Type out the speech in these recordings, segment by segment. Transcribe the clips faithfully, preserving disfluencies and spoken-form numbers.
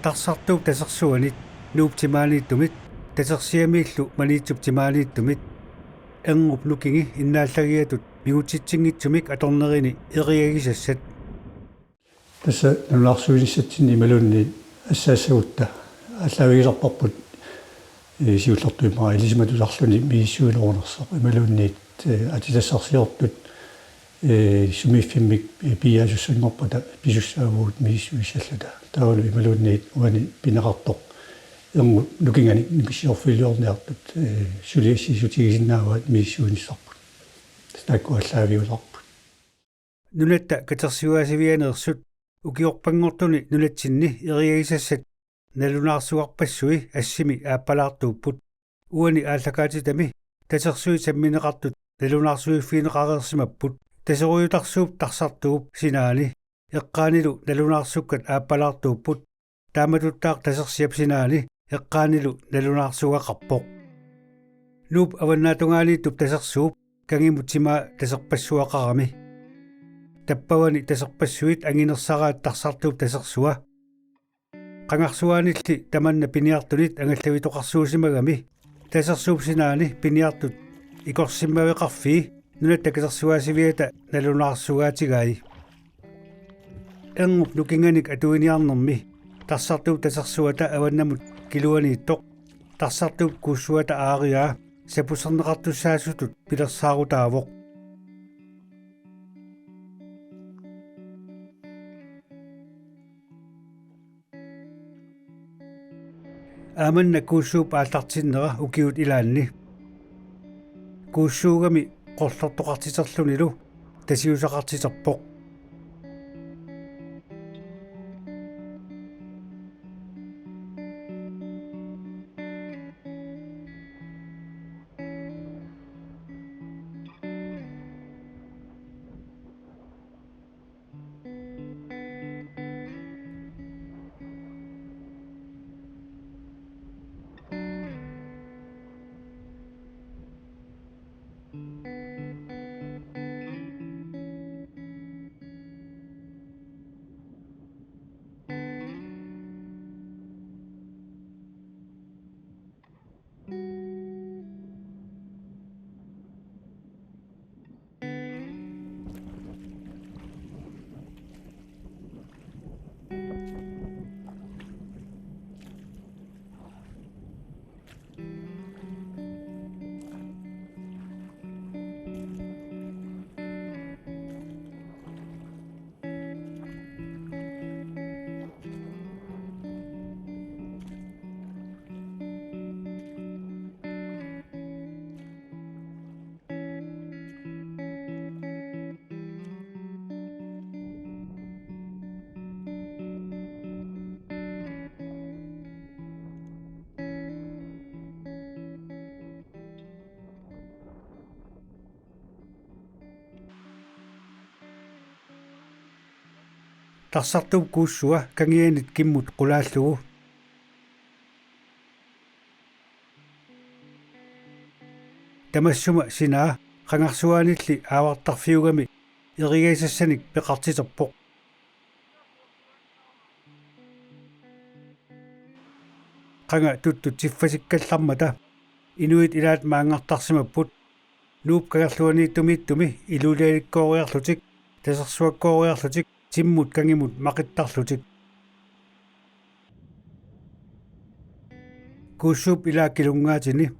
Tarsartuup tasersuanit Nuup timaaniittumit, Tasersiamiillu Maniitsup timaaniittumit, Erngup nukingi innaallagiatut mingutitsinngitsumik atornerini eriagisassat. Tassa nalunaarsuinissatsinni imaluunniit assaassagutta aallaavigisarparput, ee, siullertut immaqa ilisimatusarluni misissuinerunersoq imaluunniit, ee, atitassarsiortut, ee, sumiiffimmik, ee, piiaasussanngorpata pisussaavugut misissuissalluta. Taavalu imaluunniit uani pineqartoq erngup nukinganik nukissiorfiliorniartut, ee, suliassiissutigisinnaavaat misissuinissarput. Tassa taakku aallaaviulerput. Nunatta katersugaasivianeersut ukiorpanngortuni nunatsinni eriagisassat nalunaarsugarpassui assimi aappalaartuupput. Uani aallakaatitami tasersui sammineqartut nalunaarsuiffigineqareersimapput. Taserujutarsuup tarsartuup sinaani eqqaanilu nalunaarsukkat aappalaartuupput. Taamatuttaaq Tasersiap sinaani eqqaanilu nalunaarsugaqarpoq. Nuup avannaatungaaniittup tasersuup kangimut timaa taserpassuaqarami. Tappavani taserpassuit anginersaraat tarsartuup tasersua. Qangarsuaanilli tamanna piniartunit angallagitoqarsuusimagami tasersuup sinaani piniartut ikorsimmaveqarfii nunatta katersugaasiviata nalunaarsugaatigai. Erngup nukinganik atuiniarnermi tarsartuup tasersuata avannamut kiluaniittoq tarsartuup kuussuata aariaa sapuserneqartussaasutut pilersaarutaavoq. Aamanna kuussuup aallartinnera ukiut ilaanni. Kuussuugami qorlortoqartiterlunilu tasiusaqartiterpoq. Tarsartuup kuussua kangianit kimmut qulaallugu. Tamassuma sinaa qangarsuaanilli aavartarfiugami eriagisassanik peqartiterpoq. Qanga tuttut siffasikkallarmata inuit ilaat maanngartarsimapput. Nuup kangerluaniittumiittumi ilulialikkooriarlutik, tasersuakkooriarlutik, timmut kangimut maqittarlutik. Kuussuup ilaa kilunngaatini.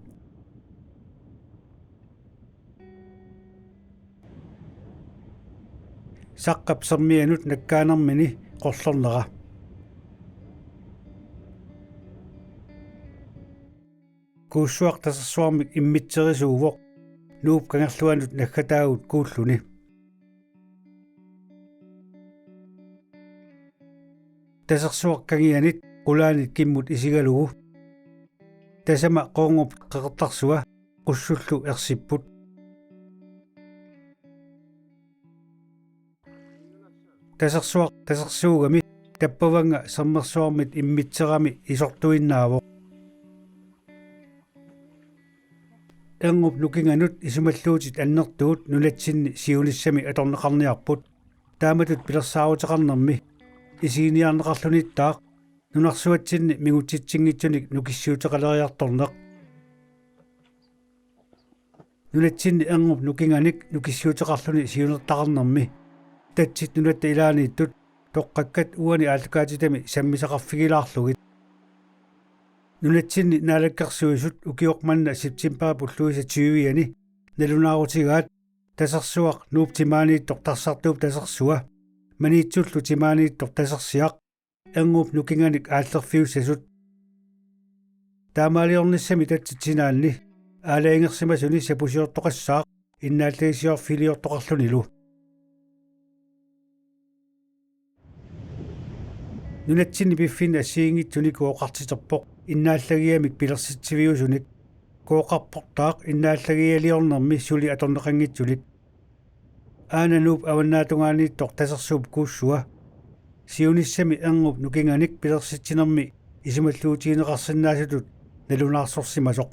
Saqqap sermianut nakkaanermini qorlornera. Kuussuaq tasersuarmik immiterisuuvoq, Nuup kangerluanut naggataagut kuulluni. Tasersuaq kangianit qulaanit kimmut isigalugu. Tasama qoorngup qeqertarsua qussullu ersipput. Tasersuaq tasersuugami tappavannga sermersuarmit immiterami isortuinnaavoq. Erngup nukinganut isumalluutit annertuut nunatsinni siunissami atorneqarniarput. Taamatut pilersaaruteqarnermi isiginiarneqarlunittaaq nunarsuatsinni mingutsitsinngitsunik nukissiuteqaleriartorneq. Nunatsinni erngup nukinganik nukissiuteqarluni siunertaqarnermi tatsit nunatta ilaaniittut toqqakkat uani aallakaatitami sammisaqarfigilaarlugit. Nunatsinni Naalakkersuisut ukioq manna septembarip ulluisa tyviani nalunaarutigaat Tasersuaq Nuup timaaniittoq Tarsartuup Tasersua, Maniitsullu timaaniittoq Tasersiaq, erngup nukinganik aallerfiussasut. Taamaaliornissami tatsit sinaanni aalajangersimasuni sapusiortoqassaaq innaallagisiorfiliortoqarlunilu. Nunatsinni piffinni assigiinngitsuni Kooqartiterpoq innaallagiamik pilersitsiviusunik. Kooqarportaaq innaallagialiornermi suli atorneqanngitsunik. Aana Nuup avannaatungaaniittoq Tasersuup kuussua. Siunissami erngup nukinganik pilersitsinermi isumalluutigineqarsinnaasutut nalunaarsorsimasoq.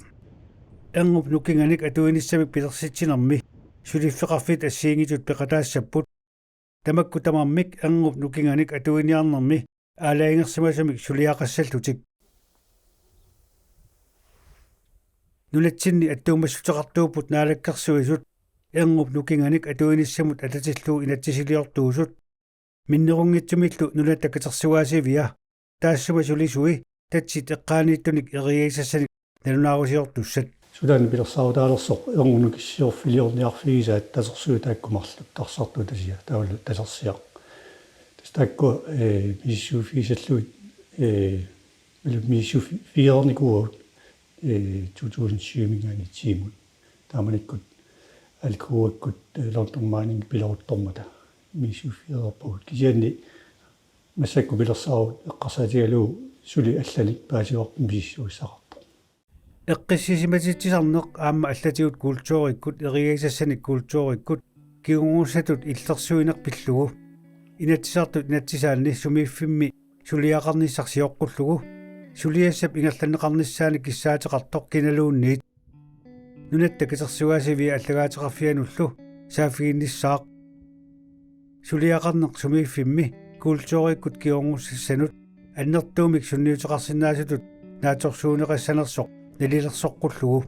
Erngup nukinganik atuinissamik pilersitsinermi suliffeqarfiit assigiinngitsut peqataassapput. Tamakku tamarmik erngup nukinganik atuiniarnermi aalajangersimasumik suliaqassallutik. Nunatsinni attuumassuteqartuupput Naalakkersuisut erngup nukinganik atuinissamut atatillugu inatsisiliortuusut, minnerunngitsumillu Nunatta Katersugaasivia, taassuma sulisui tatsit eqqaaniittunik eriagisassanik nalunaarusiortussat. Sulaani pilersaarutaalersoq erngup nukissiorfiliorniarfigisaat tasersuit taakku marluk Tarsartuup Tasersiaq, taavalu Tasersiaq. Tassa taakku, eh, misissuiffigisallugit, eh, misissuiffigereernikuuagut, eh, to tusind syv-minngaanniit tiimut. Taamanikkut Alcoakkut, eh, London Mining pileruttormata misissuiffigereerpagut. Kisianni massakkut pilersaarut eqqarsaatigalugu suli allanik paasivarput misissuissaqarpoq. Eqqissisimatitsisoqarneq aamma allatigut kulturikkut, eriagisassanik kulturikkut, kingornussatut illersuineq pillugu. Inatsisartut inatsisaanni sumiiffimmi suliaqarnissaq sioqqullugu, suliassap ingerlanneqarnissaanik kissaateqartoq kinaluunniit. Nunatta Katersugaasivia allagaateqarfianullu saaffiginnissaaq. Suliaqarneq sumiiffimmi kulturikkut kingornussassanut annertuumik sunniuteqarsinnaasutut naatsorsuunneqassanersoq nalilersoqqullugu.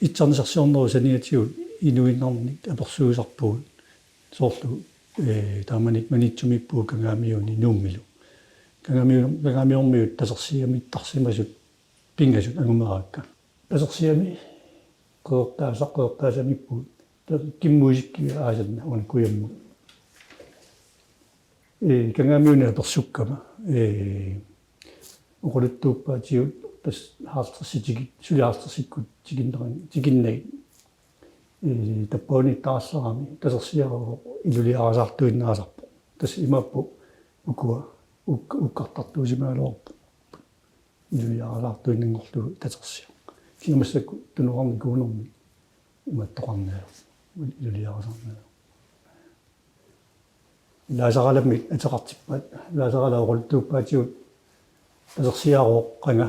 Itsarnisarsiornerup saniatigut inuinnarnik apersuisarpugut soorlu, ee, taamanikkut Maniitsumiippugut Kangaamiuni Nuummilu. Kangaamiu-, Kangaamiormiut tasersiamittarsimasut pingasut angumeraakka. Tasersiami Qeqertaasa-, Qeqertaasamiippugut. Tassa Kimmuisikki aasanna una kujammut. Ee, Kangaamiuni apersukkama. Ee, oqaluttuuppaatigut tassa halvtredsit tiki-, suli halvtredsikkut tikinnerin-, tikinnagit. Ee, tappavaniittaraasarami tasersiaruvoq iluliarasaartuinnaasarpoq. Tassa imaappoq ukua uk-, ukkartartuusimagaluarpoq. Iluliarasaartuinnanngorlugu tasersiaq. Kisianni massakkut tunuarnikuunermi imattoqarnagu. Iluliarasaarnagu. Ilaasaralammik ateqartippaat, ilaasaralaq oqaluttuuppaatigut tasersiaruvoq qanga,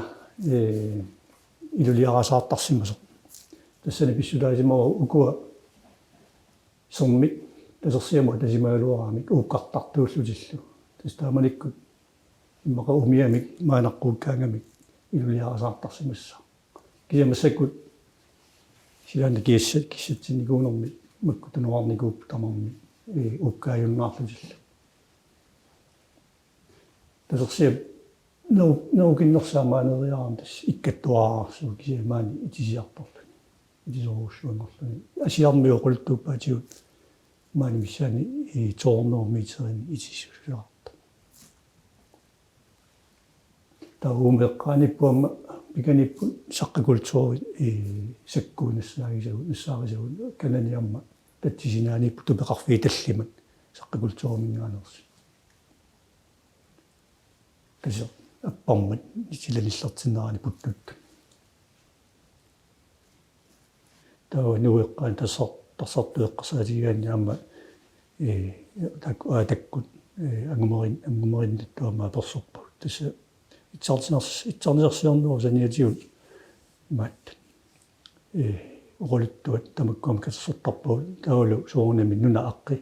ee, iluliarasaartarsimasoq. Tassani pissutaasimavoq ukua sermit tasersiamut atasimagaluaramik ukkartartuullutillu. Tassa taamanikkut immaqa umiamik maannaqqukkaangamik iluliarasaartarsimassaaq. Kisianni massakkut silaannaq kissat-, kissatsinnikuunermi makku tunuarnikuupput tamarmik, ee, ukkaajunnaarlutillu. Tasersiap nuu-, nuukinnersaa maaniinnarami tassa ikkattuararsuuvoq kisianni maani itisiartorluni. Itisorujussuanngorluni. Asiarmiu oqaluttuuppaatigut maani missaani, ee, to hundrede meterinik itisissuseqartoq. Taava uuma eqqaaniippoq aamma piganiipput saqqakulturi, ee, sakkuut nassaagisagut, nassaarisagut, kanani aamma tatsisinaaniipput tupeqarfiit tallimat saqqakulturiminngaanneersut. Tassa apparmat nitila nillertinnerani puttuttut. Taava Nuup eqqaani tassar-, tassartueqqarsaatigigaanni aamma, ee, taakku, aa, takkut, ee, angumerin-, angumerinnattut aamma apersorpagut. Tassa itsarnisars-, itsarnisarsiornerup saniatigut imaattoq. Ee, oqaluttuat tamakku aamma katersortarpagut taavalu soorunami nunap aaqqi,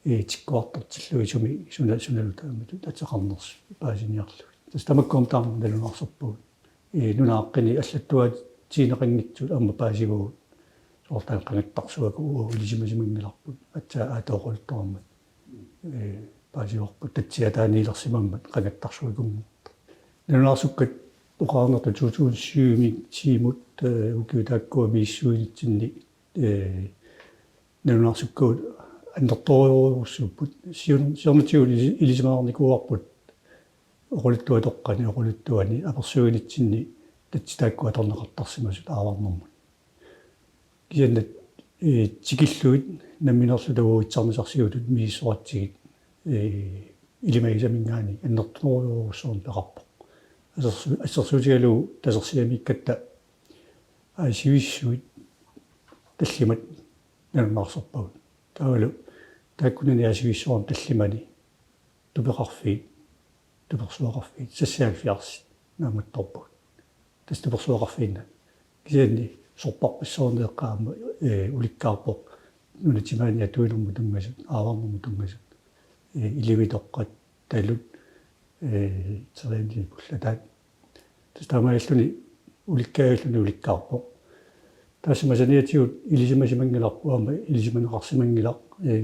ee, tikkuartortillugit sumi suna-, sunalu taamatut ateqarnersut paasiniarlugit. Tassa tamakku aamma taama nalunaarsorpagut. Ee, nunap aaqqini allattuaatigineqanngitsut aamma paasivagut. Soorlu taanna qangattarsuakkut uagut ilisimasimanngillarput. Aatsaat aatsaat oqaluttuarmat. Ee, paasivarput tatsiataaniilersimammat qangattarsuakunngortoq. Nalunaarsukkat oqarnertut to tusind syv-mi tiimut, ee, ukiut taakkua misissuinitsinni, ee, nalunaarsukkagut annertoorujussuupput. Siun-, siornatigut ili-, ilisimaarnikuuarput oqaluttuatoqqani, oqaluttuani apersuinitsinni tatsit taakkua atorneqartarsimasut aavarnermut. Kisianni, ee, tikillugit nammineerluta uagut itsarnisarsiutut misissoratsigit, ee, ilimagisaminngaanniit annertoorujussuarmik peqarpoq. Assersu-, assersuutigalugu tasersiamiikkatta aasivissuit tallimat nalunaarsorpagut. Taavalu taakkunani aasivissuarmi tallimani tupeqarfiit, tupersuaqarfiit, seksoghalvfjerds naammattoorpagut. Tassa tupersuaqarfiinnaq. Kisianni sorpassuarni eqqaamma, ee, ulikkaarpoq nunap timaani atuinermut tunngasut, aavarnermut tunngasut, ee, ilivitoqqat, talut, ee, terianni pullataat. Tassa taamaalilluni ulikkaajalluni ulikkaarpoq. Taassuma saniatigut ilisimasimanngilaq aamma ilisimaneqarsimanngilaq, ee,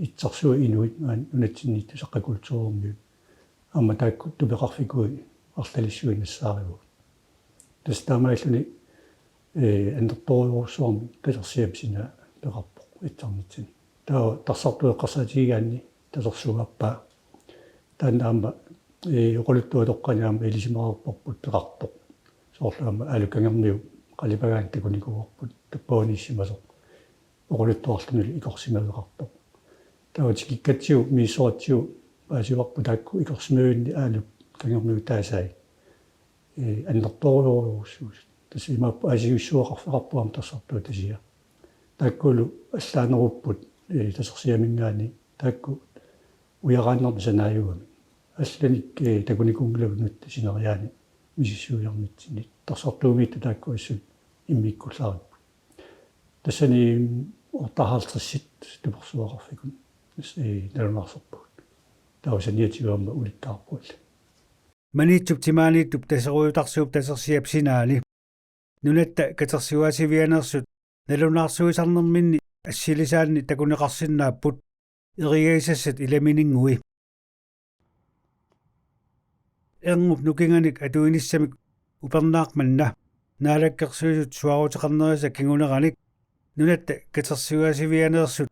itsarsuaq inuit aamma nunatsinniittut saqqakulturermiut. Aamma taakku tupeqarfikui arlalissuit nassaarivagut. Tassa taamaalilluni, ee, annertoorujussuarmik tasersiap sinaa peqarpoq itsarnitsinni. Taava tassartueqqarsaatigigaanni tasersuup aappaa. Taanna aamma, ee, oqaluttuatoqqani aamma ilisimareerparput peqartoq. Soorlu aamma Aalu Kangermiu qalipagaanni takunikuuarput tappavaniissimasoq. Oqaluttuarlunilu ikorsimaveqartoq. Taava tikikkatsigu, misissoratsigu paasivarput taakku ikorsimavinni Aalu Kangermiu taasai. Ee, annertoorujussuusut. Tassa imaappoq aasivissuaqarfeqarpoq aamma tassartuup tasiga. Taakkulu allaanerupput, ee, tasersiaminngaanniit taakku ujaraannermi sanaajugamik. Allanik, ee, takunikuunngilagut nunatta sineriaani misissuiarnitsinni. Tassartuumiittut taakku assut immikkullaaripput. Tassani otteoghalvtredsit tupersuaqarfikkut tassa, ee, nalunaarsorpagut. Taava saniatigut aamma ulikkaarput. Maniitsup timaaniittup taserujutarsuup tasersiap sinaani. Nunatta katersugaasivianeersut nalunaarsuisarnerminni assilisaanni takuneqarsinnaapput eriagisassat ilamininngui. Erngup nukinganik atuinissamik upernaaq manna Naalakkersuisut suaaruteqarnerisa kinguneranik nunatta katersugaasivianeersut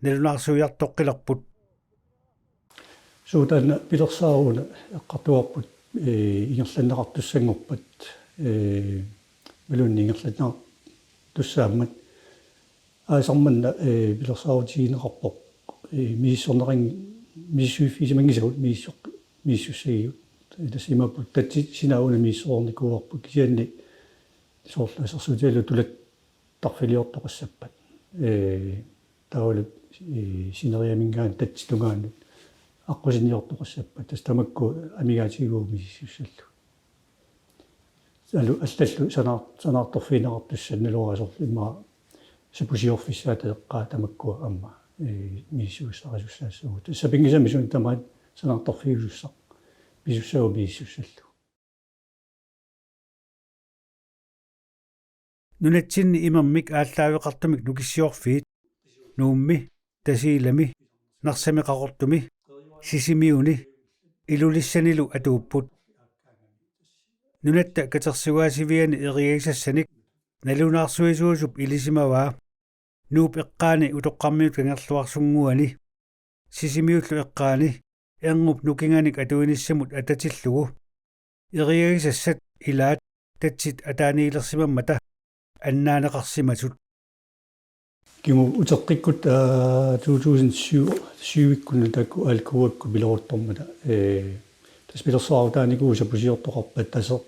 nalunaarsuiartoqqilerput. Suu, taanna pilersaarutit eqqartugarput, ee, ingerlanneqartussanngorpat, ee, imaluunniit ingerlanneqartussaammat. Aasaq manna, ee, pilersaarutigineqarpoq, ee, misissorneqan-, misissuiffigisimanngisagut misissoq-, misissussagigut. Ee, tassa imaappoq tatsit sinaat una misissoreernikuuarput, kisianni soorlu assersuutigalugu tulattarfiliortoqassappat. Ee, taavalu, ee, sineriaminngaanniit tatsip tungaanut aqqusinniortoqassappat. Tassa tamakku amigaatigaat misissussallugit. Alu-, allallu sanaar-, sanaartorfigineqartussannik naluara soorlu immaqa sapusiorfissaata eqqaa tamakkua aamma, ee, misissugassarisussaassagut. Sapinngisamik suna tamaat sanaartorfigisussaq pisussaagut misissussallugu. Nunatsinni imermik aallaaveqartumik nukissiorfiit Nuummi, Tasiilami, Narsami, Qaqortumi, Sisimiuni, Ilulissanilu atuupput. Nunatta katersugaasiviani eriagisassanik nalunaarsuisuusup ilisimavaa Nuup eqqaani utoqqarmiut kangerluarsunnguani, Sisimiullu eqqaani erngup nukinganik atuinissamut atatillugu eriagisassat ilaat tatsit ataaniilersimammata annaaneqarsimasut. Kimu uteqqikkut, aa, to tusind syv, syv-ikkut taakku A L K-ikkut pileruttormata, ee, tassa pilersaarutaanikuuvoq sapusiortoqarpat taseq-,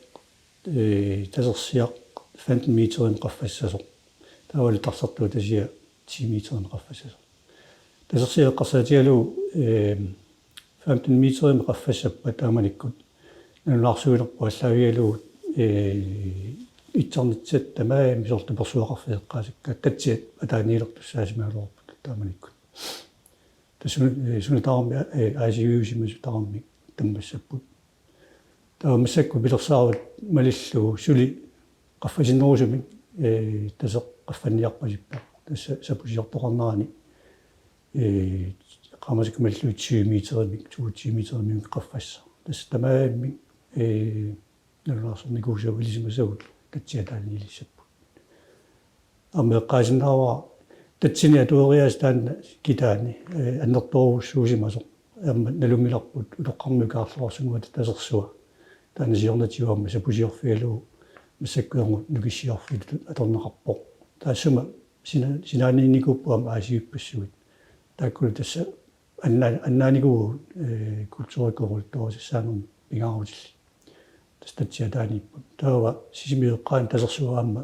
ee, tasersiaq femten meterimik qaffassasoq. Taavalu tarsartuup tasiaq ti meterimik qaffassasoq. Tasersiaq eqqarsaatigalugu, ee, femten meterimik qaffassappat taamanikkut nalunaarsuinerput aallaavigalugu, ee, itsarnitsat tamarmik soorlu tupersuaqarfeeqqaasakka tatsiat ataaniilertussaasimagaluarput taamanikkut. Tassa suna-, ee, suna tamarmi, ee, aasiviusimasut tamarmik tammassapput. Taava massakkut pilersaarutit malillugu suli qaffasinnerusumik, ee, taseq qaffanniarpasippoq. Tassa sapusiortoqarnerani, ee, qaammatikka malillugit tyve meterimik, toogtyve meterimik qaffassaq. Tassa tamarmik, ee, nalunaarsornikuusagut ilisimasagut tatsiataaniilissapput. Aamma eqqaasinnaavara tatsinik atueriaaseq taanna kitaani, ee, annertoorujussuusimasoq. Aamma nalunngilarput utoqqarmiut kangerluarsunnguata tasersua. Taanna siornatigut aamma sapusiorfigalugu massakkut erngup nukissiorfiit atorneqarpoq. Taassuma sina-, sinaaniinnikuupput aamma aasivippassuit. Taakkulu tassa anna-, annaanikuuvugut, ee, kulturikkut oqaluttuarisassaanermut pingaarutillit. Tassa tatsiataaniipput. Taava Sisimiut eqqaani tasersua aamma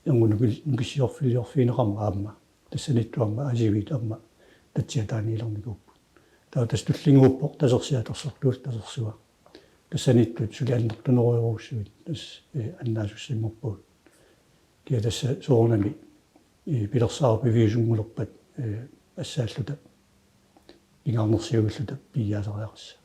erngup nukil-, nukissiorfiliorfigineqarmat aamma. Tassaniittoq aamma aasiviit aamma tatsiataaniilernikuupput. Taava tassa tullinnguuppoq tasersiaq tarsartuusoq tasersua. Tassaniittoq suli annertunerujorujussuit tassa, ee, annaasussanngorpagut. Kia tassa soorunami, ee, pilersaarutit piviusunngulerpat, ee, assaalluta pingaarnersiuilluta piiaasariaqassaaq.